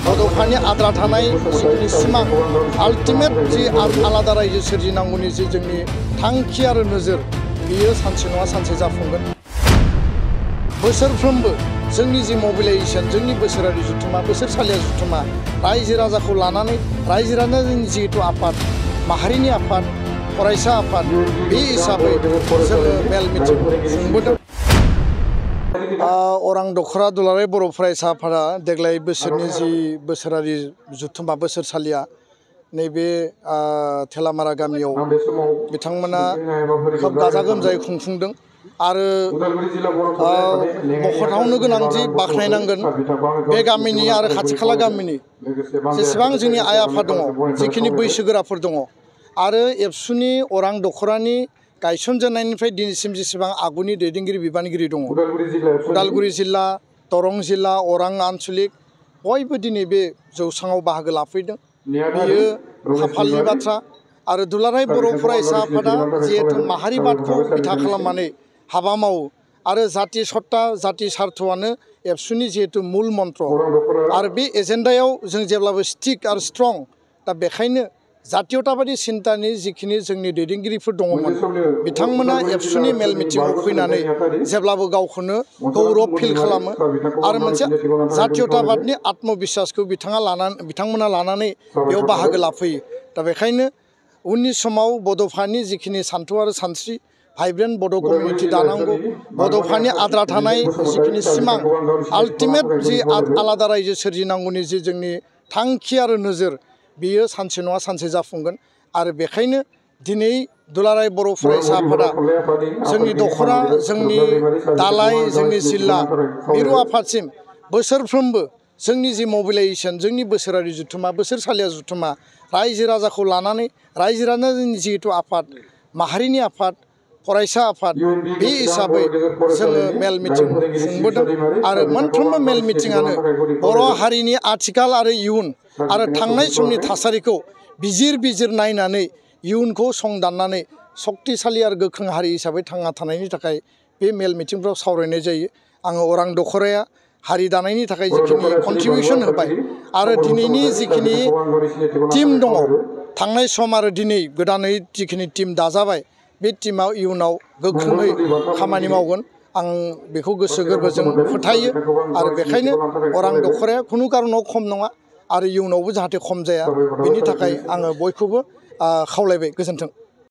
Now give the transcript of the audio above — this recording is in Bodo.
बड'फानि आद्रा थानाय जिखिनि सिमां आल्टिमेट जि आलादा रायजो सोरजिनांगौनि जि जोंनि थांखि आरो नोजोर बियो सानसे नङा सानसे जाफुंगोन। बोसोरफ्रोमबो जोंनि जि मबिलाइजेसन जोंनि बोसोरारि जथुम्मा बोसोरसालिया जथुम्मा रायजो राजाखौ लानानै रायजो राजानि जिहेतु आफाद माहारिनि आफाद फरायसा आफाद बे हिसाबै जोङो मेल मिटिं खुंबोदों। अरां दख'रा दुलाराय बर' फरायसा आफादा देग्लाय बोसोरनि जि बोसोरारि जथुम्मा बोसोरसालिया नैबे थेलामारा गामियाव बिथांमोना खोब गाजा गोमजायै खुंफुंदों आरो मख'थावनो गोनांथि बाख्नायनांगोन बे गामिनि आरो खाथि खाला गामिनि जेसेबां जोंनि आइ आफा दङ जिखिनि बैसोगोराफोर दङ आरो एबसुनि अरां दख'रानि गायसनजेननायनिफ्राय दिनैसिम जेसेबां आगुनि दैदेनगिरि बिबानगिरि दङ उदालगुरि जिल्ला दरं जिल्ला अरां आन्चलिक बयबो दिनै बे जौसाङाव बाहागो लाफैदों। बेयो खाफालनि बाथ्रा आरो दुलाराय बर' फरायसा आफादा जिहेतु माहारिबादखौ बिथा खालामनानै हाबा मावो आरो जाति सत्ता जाति सार्थआनो एबसुनि जिहेतु मुल मन्त्र आरो बे एजेन्डायाव जों जेब्लाबो स्टिक आरो स्ट्रं दा बेखायनो जातीयताबादि सिन्तानि जिखिनि जोंनि दैदेनगिरिफोर दङमोन बिथांमोना एबसुनि मेल मिटिङाव फैनानै जेब्लाबो गावखौनो गौरब फिल खालामो आरो मोनसे जातीयताबादनि आत्मबिश्वासखौ बिथांमोना लानानै बेयाव बाहागो लाफैयो। दा बेखायनो उननि समाव बड'फानि जिखिनि सान्थौ आरो सानस्रि भाइब्रेन्ट बड' कमिउनिटि दानांगौ बड'फानि आद्रा थानाय जिखिनि सिमां आल्टिमेट जि आलादा रायजो सोरजिनांगौनि जि जोंनि थांखि आरो नोजोर बियो सानसे नङा सानसे जाफुंगोन आरो बेखायनो दिनै दुलाराय बर' फरायसा आफादा जोंनि दख'रा जोंनि दालाय जोंनि जिल्ला मिरु आफादसिम बोसोरफ्रोमबो जोंनि जि मबिलाइजेसन जोंनि बोसोरारि जथुम्मा बोसोरसालिया जथुम्मा रायजो राजाखौ लानानै रायजो राजानि जिहेतु आफाद माहारिनि आफाद फरायसा आफाद बे हिसाबै जोङो मेल मिटिं खुंबोदों आरो मोनफ्रोमबो मेल मिटिङानो बर' हारिनि आथिखाल आरो इयुन आरो थांनाय समनि थासारिखौ बिजिर नायनानै इयुनखौ संदाननानै सक्तिशालि आरो गोख्रों हारि हिसाबै थांना थानायनि थाखाय बे मेल मिटिंफ्राव सावरायनाय जायो। आङो अरां दख'राया हारि दानायनि थाखाय जिखिनि कन्ट्रिबिउसन होबाय आरो दिनैनि जिखिनि टीम दङ थांनाय सम आरो दिनै गोदानै जिखिनि टीम दाजाबाय बे टीमाव इयुनाव गोख्रोङै खामानि मावगोन आं बेखौ गोसो गोरबोजों फोथायो आरो बेखायनो अरां दख'राया खुनु कारनाव खम नङा आरो इयुनावबो जाहाथे खम जाया बेनि थाखाय आङो बयखौबो खावलायबाय। गोजोन्थों।